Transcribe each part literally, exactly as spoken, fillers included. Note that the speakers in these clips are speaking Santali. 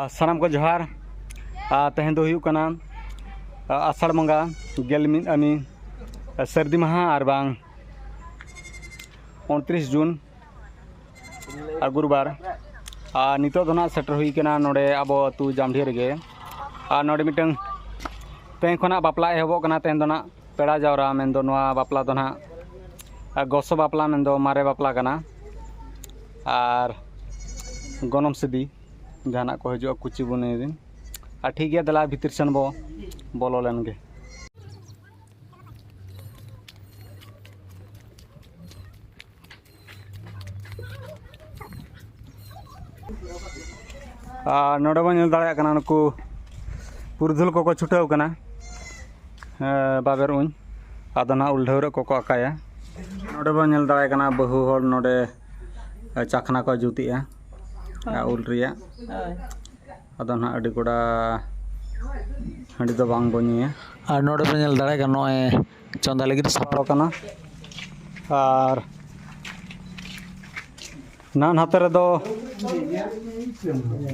ᱥᱟᱱᱟᱢ ᱠᱚ ᱡᱚᱦᱟᱨ᱾ ᱟᱨ ᱛᱮᱦᱮᱧ ᱫᱚ ᱦᱩᱭᱩᱜ ᱠᱟᱱᱟ, ᱟ, ᱟᱥᱟᱲ ᱵᱚᱸᱜᱟ ᱜᱮᱞ ᱢᱤᱫ ᱟᱹᱱᱤ, ᱟ, ᱥᱟᱹᱨᱫᱤ ᱢᱟᱦᱟ ᱟᱨ ᱵᱟᱝ ᱩᱱᱛᱨᱤᱥ ᱡᱩᱱ, ᱟ, ᱜᱩᱨᱩᱵᱟᱨ᱾ ᱟᱨ ᱱᱤᱛᱚᱜ ᱫᱚ ᱱᱟᱜ ᱥᱮᱴᱮᱨ ᱦᱩᱭ ᱠᱟᱱᱟ ᱱᱚᱰᱮ ᱟᱵᱚ ᱟᱹᱛᱩ ᱡᱟᱢᱰᱷᱤᱭᱟᱹ ᱨᱮᱜᱮ᱾ ᱟᱨ ᱱᱚᱰᱮ ᱢᱤᱫᱴᱟᱝ ᱛᱮᱦᱮᱧ ᱠᱷᱚᱱᱟᱜ ᱵᱟᱯᱞᱟ ᱮᱦᱚᱵᱚᱜ ᱠᱟᱱᱟ᱾ ᱛᱮᱦᱮᱧ ᱫᱚ ᱱᱟᱜ ᱯᱮᱲᱟ ᱡᱟᱣᱨᱟ, ᱢᱮᱱᱫᱚ ᱱᱚᱣᱟ ᱵᱟᱯᱞᱟ ᱫᱚ ᱱᱟᱜ, ᱟ, ᱜᱚᱥᱚ ᱵᱟᱯᱞᱟ, ᱢᱮᱱᱫᱚ ᱢᱟᱨᱮ ᱵᱟᱯᱞᱟ ᱠᱟᱱᱟ᱾ ᱟᱨ ᱜᱚᱱᱚᱝ ᱥᱤᱫᱤ ᱡᱟᱦᱟᱱᱟᱜ ᱠᱚ ᱦᱤᱡᱩᱜᱼᱟ, ᱠᱩᱪᱤ ᱵᱩᱱᱤ ᱨᱮᱱ᱾ ᱟᱨ ᱴᱷᱤᱠ ᱜᱮᱭᱟ, ᱫᱮᱞᱟ ᱵᱷᱤᱛᱤᱨ ᱥᱮᱱ ᱵᱚ ᱵᱚᱞᱚ ᱞᱮᱱ ᱜᱮ᱾ ᱟᱨ ᱱᱚᱰᱮ ᱵᱚᱱ ᱧᱮᱞ ᱫᱟᱲᱮᱭᱟᱜ ᱠᱟᱱᱟ, ᱱᱩᱠᱩ ᱯᱩᱨᱩᱫᱷᱩᱞ ᱠᱚᱠᱚ ᱪᱷᱩᱴᱟᱹᱣ ᱠᱟᱱᱟ, ᱮ, ᱵᱟᱵᱮᱨ ᱩᱧ᱾ ᱟᱫᱚ ᱱᱟᱜ ᱩᱞ ᱰᱷᱟᱹᱣᱨᱟᱹᱜ ᱠᱚᱠᱚ ᱟᱠᱟᱭᱟ᱾ ᱱᱚᱰᱮ ᱵᱚᱱ ᱧᱮᱞ ᱫᱟᱲᱮᱭᱟᱜ ᱠᱟᱱᱟ, ᱵᱟᱹᱦᱩ ᱦᱚᱲ ᱱᱚᱰᱮ ᱪᱟᱠᱷᱱᱟ ᱠᱚ ᱡᱩᱛᱮᱜᱼᱟ, ᱟᱨ ᱩᱞ ᱨᱮᱭᱟᱜ᱾ ᱦᱳᱭ᱾ ᱟᱫᱚ ᱱᱟᱦᱟᱜ ᱟᱹᱰᱤ ᱠᱚᱲᱟ ᱦᱟᱺᱰᱤ ᱫᱚ ᱵᱟᱝ ᱵᱚᱱ ᱧᱩᱭᱟ᱾ ᱟᱨ ᱱᱚᱰᱮ ᱵᱚᱱ ᱧᱮᱞ ᱫᱟᱲᱮᱭᱟᱜ ᱠᱟᱱᱟ, ᱱᱚᱜᱼᱚᱭ ᱪᱚᱸᱫᱟ ᱞᱟᱹᱜᱤᱫ ᱥᱟᱯᱲᱟᱣ ᱠᱟᱱᱟ᱾ ᱟᱨ ᱱᱟᱦᱟᱜ ᱱᱟᱛᱮ ᱨᱮᱫᱚ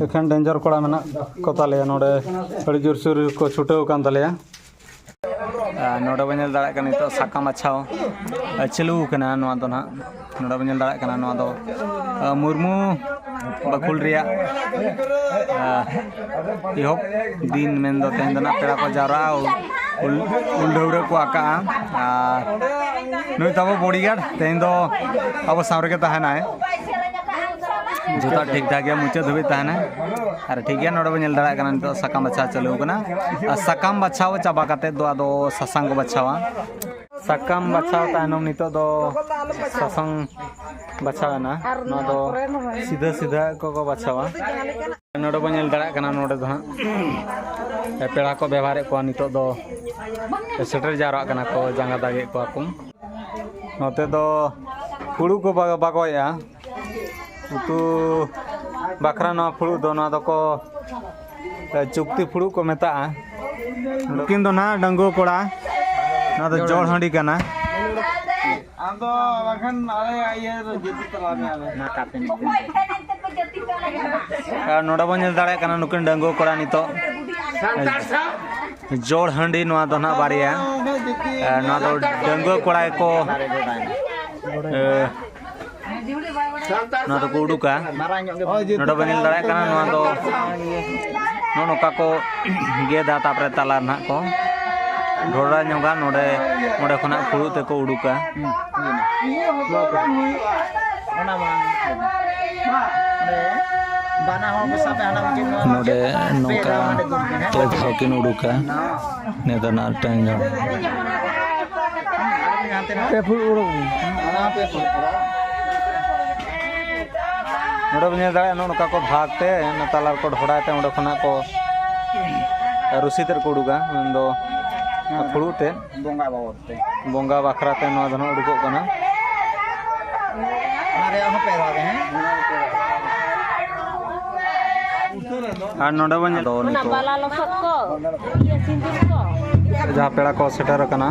ᱮᱠᱷᱮᱱ ᱰᱮᱧᱡᱟᱨ ᱠᱚᱲᱟ ᱢᱮᱱᱟᱜ ᱠᱚ ᱛᱟᱞᱮᱭᱟ᱾ ᱱᱚᱰᱮ ᱟᱹᱰᱤ ᱡᱳᱨᱥᱳᱨ ᱠᱚ ᱪᱷᱩᱴᱟᱹᱣ ᱟᱠᱟᱱ ᱛᱟᱞᱮᱭᱟ᱾ ᱟᱨ ᱱᱚᱰᱮ ᱵᱚᱱ ᱧᱮᱞ ᱫᱟᱲᱮᱭᱟᱜ ᱠᱟᱱᱟ, ᱱᱤᱛᱚᱜ ᱥᱟᱠᱟᱢ ᱵᱟᱪᱷᱟᱣ, ᱟᱨ ᱪᱟᱹᱞᱩ ᱟᱠᱟᱱᱟ᱾ ᱱᱚᱣᱟ ᱫᱚ ᱱᱟᱦᱟᱜ ᱱᱚᱰᱮ ᱵᱚᱱ ᱧᱮᱞ ᱫᱟᱲᱮᱭᱟᱜ ᱠᱟᱱᱟ, ᱱᱚᱣᱟ ᱫᱚ, ᱟᱨ, ᱢᱩᱨᱢᱩ ᱵᱟᱠᱷᱳᱞ ᱨᱮᱭᱟᱜ, ᱟᱨ, ᱮᱦᱚᱵ ᱫᱤᱱ ᱢᱮᱱᱫᱚ ᱛᱮᱦᱮᱧ ᱫᱚ ᱱᱟᱦᱟᱜ ᱯᱮᱲᱟ ᱠᱚ ᱡᱟᱣᱨᱟᱜᱼᱟ, ᱩᱞ, ᱩᱞ ᱰᱷᱟᱹᱣᱨᱟᱹᱜ ᱠᱚ ᱟᱠᱟᱜᱼᱟ᱾ ᱟᱨ ᱱᱩᱭ ᱛᱟᱵᱚ bodyguard ᱛᱮᱦᱮᱧ ᱫᱚ ᱟᱵᱚ ᱥᱟᱶ ᱨᱮᱜᱮ ᱛᱟᱦᱮᱱᱟᱭ᱾ ᱡᱚᱛᱚ ᱴᱷᱤᱠ ᱴᱷᱟᱠ ᱜᱮᱭᱟ, ᱢᱩᱪᱟᱹᱫ ᱫᱷᱟᱹᱵᱤᱡ ᱛᱟᱦᱮᱱᱟ᱾ ᱟᱨ ᱴᱷᱤᱠ ᱜᱮᱭᱟ, ᱱᱚᱰᱮ ᱵᱚᱱ ᱧᱮᱞ ᱫᱟᱲᱮᱭᱟᱜ ᱠᱟᱱᱟ, ᱱᱤᱛᱚᱜ ᱥᱟᱠᱟᱢ ᱵᱟᱪᱷᱟᱣ ᱪᱟᱹᱞᱩ ᱟᱠᱟᱱᱟ᱾ ᱟᱨ ᱥᱟᱠᱟᱢ ᱵᱟᱪᱷᱟᱣ ᱪᱟᱵᱟ ᱠᱟᱛᱮ ᱫᱚ ᱟᱫᱚ ᱥᱟᱥᱟᱝ ᱠᱚ ᱵᱟᱪᱷᱟᱣᱟ᱾ ᱥᱟᱠᱟᱢ ᱵᱟᱪᱷᱟᱣ ᱛᱟᱭᱱᱚᱢ ᱱᱤᱛᱚᱜ ᱫᱚ ᱥᱟᱥᱟᱝ ᱵᱟᱪᱷᱟᱣ ᱮᱱᱟ᱾ ᱱᱚᱣᱟ ᱫᱚ ᱥᱤᱫᱷᱟᱹ ᱥᱤᱫᱷᱟᱹ ᱠᱚᱠᱚ ᱵᱟᱪᱷᱟᱣᱟ᱾ ᱱᱚᱰᱮ ᱵᱚᱱ ᱧᱮᱞ ᱫᱟᱲᱮᱭᱟᱜ ᱠᱟᱱᱟ, ᱱᱚᱰᱮ ᱫᱚ ᱦᱟᱸᱜ ᱯᱮᱲᱟ ᱠᱚ ᱵᱮᱣᱦᱟᱨᱮᱫ ᱠᱚᱣᱟ᱾ ᱱᱤᱛᱚᱜ ᱫᱚ ᱥᱮᱴᱮᱨ ᱡᱟᱣᱨᱟᱜ ᱠᱟᱱᱟ ᱠᱚ, ᱡᱟᱸᱜᱟ ᱫᱟᱜᱮᱫ ᱠᱚᱣᱟ ᱠᱚ᱾ ᱱᱚᱛᱮ ᱫᱚ ᱯᱷᱩᱲᱩᱜ ᱠᱚ ᱵᱟ-, ᱵᱟᱜᱚᱭᱮᱫᱼᱟ᱾ ᱩᱛᱩ ᱵᱟᱠᱷᱨᱟ ᱱᱚᱣᱟ ᱯᱷᱩᱲᱩᱜ ᱫᱚ, ᱱᱚᱣᱟ ᱫᱚᱠᱚ, ᱮ, ᱪᱩᱠᱛᱤ ᱯᱷᱩᱲᱩᱜ ᱠᱚ ᱢᱮᱛᱟᱜᱼᱟ᱾ ᱱᱩᱠᱤᱱ ᱫᱚ ᱱᱟᱦᱟᱜ ᱰᱟᱺᱜᱩᱣᱟᱹ ᱠᱚᱲᱟ, ᱱᱚᱣᱟ ᱫᱚ ᱡᱚᱲ ᱦᱟᱺᱰᱤ ᱠᱟᱱᱟ᱾ ᱟᱫᱚ ᱵᱟᱠᱷᱟᱱ ᱟᱞᱮ ᱤᱭᱟᱹ ᱨᱮ ᱡᱩᱫᱤ ᱛᱟᱞᱟ ᱢᱮ ᱟᱞᱮ᱾ ᱚᱠᱚᱭ ᱴᱷᱮᱱ ᱮᱱᱛᱮ ᱯᱮ ᱡᱟᱹᱛᱤ ᱠᱟᱱᱟ? ᱟᱨ ᱱᱚᱰᱮ ᱵᱚᱱ ᱧᱮᱞ ᱫᱟᱲᱮᱭᱟᱜ ᱠᱟᱱᱟ, ᱱᱩᱠᱤᱱ ᱰᱟᱺᱜᱩᱣᱟᱹ ᱠᱚᱲᱟ ᱱᱤᱛᱚᱜ ᱡᱳᱲ ᱦᱟᱺᱰᱤ, ᱱᱚᱣᱟ ᱫᱚ ᱱᱟᱦᱟᱜ ᱵᱟᱨᱭᱟ, ᱟᱨ ᱱᱚᱣᱟ ᱫᱚ ᱰᱟᱺᱜᱩᱣᱟᱹ ᱠᱚᱲᱟ ᱜᱮᱠᱚ, ᱮ, ᱱᱚᱣᱟ ᱫᱚᱠᱚ ᱩᱰᱩᱠᱟ᱾ ᱱᱚᱰᱮ ᱵᱚᱱ ᱧᱮᱞ ᱫᱟᱲᱮᱭᱟᱜ ᱠᱟᱱᱟ, ᱱᱚᱣᱟ ᱫᱚ ᱱᱚᱜᱼᱚ ᱱᱚᱝᱠᱟ ᱠᱚ ᱜᱮᱫᱟ, ᱛᱟᱨᱯᱚᱨᱮ ᱛᱟᱞᱟ ᱨᱮ ᱱᱟᱦᱟᱜ ᱠᱚ ᱰᱷᱚᱲᱟ ᱧᱚᱜᱟ᱾ ᱱᱚᱰᱮ, ᱚᱸᱰᱮ ᱠᱷᱚᱱᱟᱜ ᱯᱷᱩᱲᱩᱜ ᱛᱮᱠᱚ ᱩᱰᱩᱠᱟ᱾ ᱚᱱᱟ ᱢᱟ ᱚᱸᱰᱮ ᱵᱟᱱᱟ ᱦᱚᱲ ᱠᱚ ᱥᱟᱵ ᱮ, ᱦᱟᱱᱟ ᱢᱩᱪᱟᱹᱫ ᱱᱚᱣᱟ ᱱᱚᱰᱮ ᱢᱩᱪᱟᱹᱫ, ᱱᱚᱝᱠᱟ ᱯᱮ ᱫᱷᱟᱣ ᱦᱟᱸᱰᱮ ᱫᱩᱞ ᱠᱤᱱᱟ᱾ ᱯᱮ ᱫᱷᱟᱣ ᱠᱤᱱ ᱩᱰᱩᱠᱟ᱾ ᱱᱤᱭᱟᱹ ᱫᱚ ᱱᱟᱜ ᱢᱤᱫᱴᱟᱝ ᱧᱚᱜ᱾ ᱯᱮ ᱯᱷᱩᱴ ᱩᱰᱩᱠ ᱵᱤᱱ᱾ ᱱᱚᱰᱮ ᱵᱚᱱ ᱧᱮᱞ ᱫᱟᱲᱮᱭᱟᱜᱼᱟ, ᱱᱚᱜᱼᱚ ᱱᱚᱝᱠᱟ ᱠᱚ ᱵᱷᱟᱜᱽ ᱛᱮ, ᱚᱱᱟ ᱛᱟᱞᱟ ᱨᱮᱠᱚ ᱰᱷᱚᱰᱟᱭ ᱛᱮ, ᱚᱸᱰᱮ ᱠᱷᱚᱱᱟᱜ ᱠᱚ ᱨᱩᱥᱤ ᱛᱮᱫ ᱠᱚ ᱩᱰᱩᱠᱟ, ᱢᱮᱱᱫᱚ ᱯᱷᱩᱲᱩᱜ ᱛᱮ᱾ ᱵᱚᱸᱜᱟ ᱵᱟᱵᱚᱫ ᱛᱮ᱾ ᱵᱚᱸᱜᱟ ᱵᱟᱠᱷᱨᱟ ᱛᱮ ᱱᱚᱣᱟ ᱫᱚ ᱱᱟᱜ ᱩᱰᱩᱠᱚᱜ ᱠᱟᱱᱟ᱾ ᱚᱱᱟ ᱨᱮᱭᱟᱜ ᱦᱚᱸ ᱯᱮ ᱫᱷᱟᱣ ᱜᱮ, ᱦᱮᱸ? ᱟᱨ ᱱᱚᱰᱮ ᱵᱚᱱ ᱧᱮᱞ ᱚᱱᱟ ᱱᱤᱛᱚᱜ ᱵᱟᱞᱟ ᱞᱚᱥᱚᱫ ᱠᱚ, ᱤᱭᱟᱹ ᱥᱤᱸᱫᱩᱨ ᱠᱚ᱾ ᱡᱟᱦᱟᱸ ᱯᱮᱲᱟ ᱠᱚ ᱥᱮᱴᱮᱨ ᱟᱠᱟᱱᱟ᱾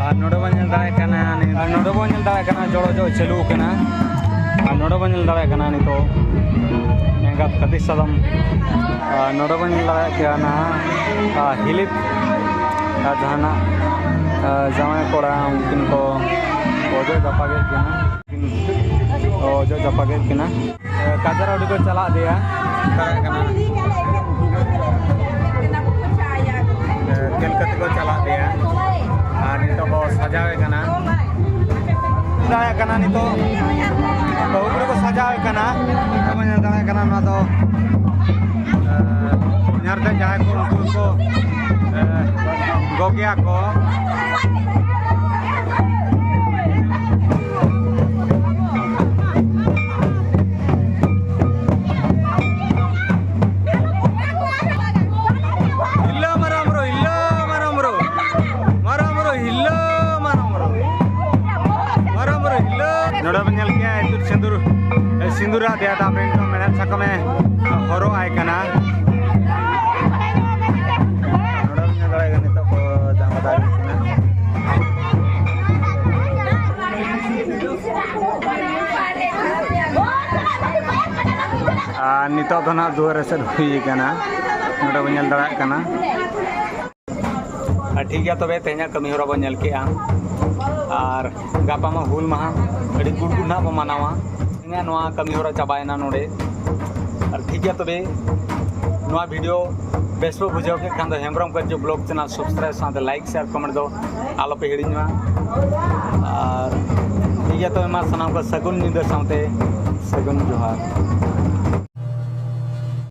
ᱟᱨ ᱱᱚᱰᱮ ᱵᱚᱱ ᱧᱮᱞ ᱫᱟᱲᱮᱭᱟᱜ ᱠᱟᱱᱟ, ᱟᱨ ᱱᱚᱰᱮ ᱵᱚᱱ ᱧᱮᱞ ᱫᱟᱲᱮᱭᱟᱜ ᱠᱟᱱᱟ, ᱡᱚᱲᱚ ᱡᱚᱜ ᱪᱟᱹᱞᱩ ᱟᱠᱟᱱᱟ᱾ ᱟᱨ ᱱᱚᱰᱮ ᱵᱚᱱ ᱧᱮᱞ ᱫᱟᱲᱮᱭᱟᱜ ᱠᱟᱱᱟ ᱱᱤᱛᱚᱜ ᱮᱸᱜᱟᱛ ᱠᱷᱟᱹᱛᱤᱨ ᱥᱟᱫᱚᱢ᱾ ᱟᱨ ᱱᱚᱰᱮ ᱵᱚᱱ ᱧᱮᱞ ᱫᱟᱲᱮᱭᱟᱜ ᱠᱟᱱᱟ, ᱟᱨ ᱦᱤᱞᱤᱯ ᱟᱨ ᱡᱟᱦᱟᱱᱟᱜ, ᱟᱨ ᱡᱟᱶᱟᱭ ᱠᱚᱲᱟ ᱩᱱᱠᱤᱱ ᱠᱚ ᱚᱡᱚᱜ ᱡᱟᱯᱟᱜᱮᱫ ᱠᱤᱱᱟ᱾ ᱚᱡᱚᱜ ᱡᱟᱯᱟᱜᱮᱫ ᱠᱤᱱᱟ᱾ ᱠᱟᱡᱟᱨ ᱟᱹᱰᱤ ᱠᱚ ᱪᱟᱞᱟᱜ ᱜᱮᱭᱟ᱾ ᱪᱟᱞᱟᱜ ᱠᱟᱱᱟ᱾ ᱠᱷᱮᱞ ᱠᱟᱛᱮ ᱠᱚ ᱪᱟᱞᱟᱜ ᱜᱮᱭᱟ᱾ ᱟᱨ ᱱᱤᱛᱚᱜ ᱠᱚ ᱥᱟᱡᱟᱣᱮ ᱠᱟᱱᱟ᱾ ᱫᱟᱲᱮᱭᱟᱜ ᱠᱟᱱᱟ ᱱᱤᱛᱚᱜ᱾ ᱵᱟᱹᱦᱩ ᱠᱩᱲᱤ ᱠᱚ ᱥᱟᱡᱟᱣᱮ ᱠᱟᱱᱟ᱾ ᱧᱮᱞ ᱫᱟᱲᱮᱭᱟᱜ ᱠᱟᱱᱟ ᱱᱚᱣᱟ ᱫᱚ᱾ ᱧᱮᱞ ᱛᱮ ᱡᱟᱦᱟᱸᱭ ᱠᱚ ᱩᱱᱠᱩ ᱠᱚ, ᱮ, ᱜᱚᱜᱮᱭᱟ ᱠᱚ᱾ ᱦᱤᱞᱟᱹ ᱢᱟᱨᱟᱝ ᱵᱩᱨᱩ, ᱦᱤᱞᱟᱹ ᱢᱟᱨᱟᱝ ᱵᱩᱨᱩ, ᱢᱟᱨᱟᱝ ᱵᱩᱨᱩ, ᱦᱤᱞᱟᱹ ᱢᱟᱨᱟᱝ ᱵᱩᱨᱩ, ᱢᱟᱨᱟᱝ ᱵᱩᱨᱩ, ᱦᱤᱞᱟᱹ᱾ ᱱᱚᱰᱮ ᱵᱚᱱ ᱧᱮᱞ ᱠᱮᱜᱼᱟ, ᱤᱛᱩᱫ ᱥᱤᱸᱫᱩᱨ, ᱥᱤᱸᱫᱩᱨᱟᱜ ᱫᱮᱭᱟ ᱫᱟᱵ ᱨᱮᱱ ᱫᱚ ᱢᱮᱲᱦᱮᱫ ᱥᱟᱠᱟᱢᱮ ᱦᱚᱨᱚᱜ ᱟᱭ ᱠᱟᱱᱟ᱾ ᱱᱚᱰᱮ ᱵᱚᱱ ᱧᱮᱞ ᱫᱟᱲᱮᱭᱟᱜ ᱠᱟᱱᱟ, ᱱᱤᱛᱚᱜ ᱠᱚ ᱡᱟᱸᱜᱟ ᱫᱟᱨᱮ ᱠᱟᱱᱟ᱾ ᱟᱨ ᱱᱤᱛᱚᱜ ᱫᱚ ᱱᱟᱦᱟᱜ ᱫᱩᱣᱟᱹᱨ ᱮᱥᱮᱫ ᱦᱩᱭ ᱟᱠᱟᱱᱟ, ᱱᱚᱰᱮ ᱵᱚᱱ ᱧᱮᱞ ᱫᱟᱲᱮᱭᱟᱜ ᱠᱟᱱᱟ᱾ ᱟᱨ ᱴᱷᱤᱠ ᱜᱮᱭᱟ, ᱛᱚᱵᱮ ᱛᱮᱦᱮᱧᱟᱜ ᱠᱟᱹᱢᱤ ᱦᱚᱨᱟ ᱵᱚᱱ ᱧᱮᱞ ᱠᱮᱜᱼᱟ, ᱟᱨ ᱜᱟᱯᱟ ᱢᱟ ᱦᱩᱞ ᱢᱟᱦᱟ, ᱟᱹᱰᱤ ᱜᱩᱰ ᱜᱩᱰ ᱱᱟᱦᱟᱜ ᱵᱚᱱ ᱢᱟᱱᱟᱣᱟ᱾ ᱤᱧᱟᱹᱜ ᱱᱚᱣᱟ ᱠᱟᱹᱢᱤ ᱦᱚᱨᱟ ᱪᱟᱵᱟᱭᱮᱱᱟ ᱱᱚᱰᱮ᱾ ᱟᱨ ᱴᱷᱤᱠ ᱜᱮᱭᱟ, ᱛᱚᱵᱮ ᱱᱚᱣᱟ ᱵᱷᱤᱰᱤᱭᱳ ᱵᱮᱥ ᱯᱮ ᱵᱩᱡᱷᱟᱹᱣ ᱠᱮᱫ ᱠᱷᱟᱱ ᱫᱚ ᱦᱮᱢᱵᱨᱚᱢ ᱠᱟᱹᱨᱡᱩ ᱵᱞᱚᱜ ᱪᱮᱱᱮᱞ ᱥᱟᱵᱥᱠᱨᱟᱭᱤᱵ ᱥᱟᱶᱛᱮ ᱞᱟᱭᱤᱠ, ᱥᱮᱭᱟᱨ, ᱠᱚᱢᱮᱱᱴ ᱫᱚ ᱟᱞᱚᱯᱮ ᱦᱤᱲᱤᱧ ᱢᱟ᱾ ᱟᱨ ᱴᱷᱤᱠ ᱜᱮᱭᱟ, ᱛᱚᱵᱮ ᱢᱟ ᱥᱟᱱᱟᱢ ᱠᱚ ᱥᱟᱹᱜᱩᱱ ᱧᱤᱫᱟᱹ ᱥᱟᱶᱛᱮ ᱥᱟᱹᱜᱩᱱ ᱡᱚᱦᱟᱨ᱾